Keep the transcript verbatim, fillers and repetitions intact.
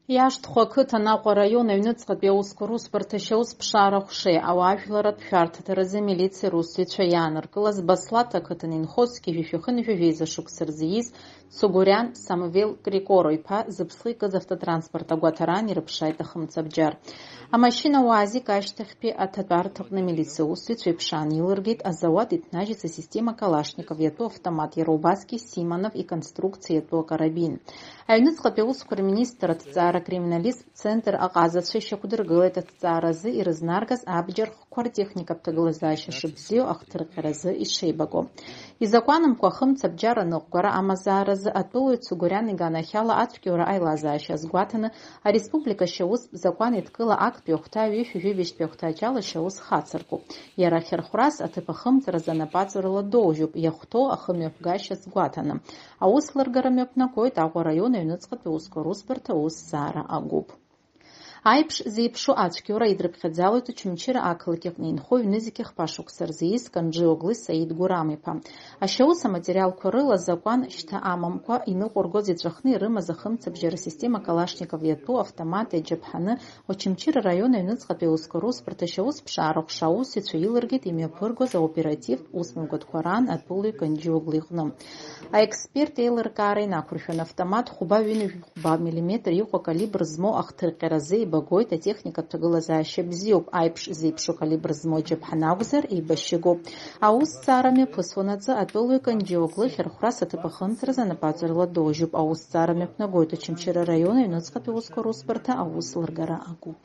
Иашҭхәа ақыҭан Аҟәа араион аҩныҵҟатәи аусқәа русбарҭа ашьаус ԥшаара ҟәшеи ауаажәларратә шәарҭадаразы амилициа русзуҩцәа иааныркылаз Баслаҭ ақыҭан инхо зқьи жәшәи хынҩажәи жәеиза шықәса рзы ииз Цугуриан Самвел Крикоро-иԥа зыԥсы икыз автотранспорт агәаҭараан ирыԥшааит ахымцабџьар. Амашьына УАЗик ашьҭахьтәи аҭатәарҭаҟны амилициа усзуҩцәа иԥшаан, илыргеит азауад иҭнажьыз асистема Калашников иатәу автомат, иара убасгьы Симонов иконструкциа иатәу акарабин. Аҩныҵҟатәи аусқәа рминистр аҭҵаара акриминалисттә центр аҟазацәа ишьақәдыргылеит аҭҵааразы ирызнаргаз абџьар хкқәа ртехникатә ҭагылазаашьа шыбзиоу ахҭырҟьаразы ишеибаку. Изакәанымкәа ахымцабџьар аныҟәгара амазааразы атәылаҩ Цугуриан иганахьала ацәгьоура аилазаашьа азгәаҭаны, ареспублика ашьаустә закәан еидкыла актәи ахәҭа ҩышәи жәибжьтәи ахәҭаҷ ала ашьаус хацыркуп. Иара ахьырхәрас аҭыԥ ахымҵразы анапаҵаҩрала доужьуп, иахәҭоу ахымҩаԥгашьа азгәаҭаны. Аус лыргара мҩаԥнагоит Аҟәа араион аҩныҵҟатәи аусқәа русбарҭа аусҭҵаара агәыԥ. Аиԥш зеиԥшу ацәгьоура идрыԥхьаӡалоит Очамчыра ақалақь аҟны инхо ҩнызқьи хԥа шықәса рзы ииз Канџьиоглы Саид Гурам-иԥа. Ашьаус аматериалқәа рыла закәан шьҭа амамкәа иныҟәыргоз иҵәахны ирымаз ахымцабџьара система Калашников иатәу автомат иаџьаԥҳаны Очамчыра араион аҩныҵҟатәи аусқәа русбарҭа ашьаус ԥшаара ҟәша аусзуҩцәа илыргеит имҩаԥыргоз аоперативтә усмҩаԥгатәқәа раан атәылаҩ Канџьиоглы иҟны. Аексперт еилыркаара инақәыршәан, автомат хәба ҩынҩажәи хәба миллиметр иҟоу акалибр змоу ахҭырҟьаразы еибагоит, атехникатә ҭагылазаашьа бзиоуп, аиԥш зеиԥшу акалибр змоу аџьаԥҳан акәзар, еибашьыгоуп. Аусҭҵаара мҩаԥысуанаҵы атәылаҩ Канџьиоглы ахьырхәрас аҭыԥ ахымҵразы анапаҵаҩрала доужьуп. Аусҭҵаара мҩаԥнагоит Очамчыра араион аҩныҵҟатәи аусқәа русбарҭа аус лыргара агәыԥ.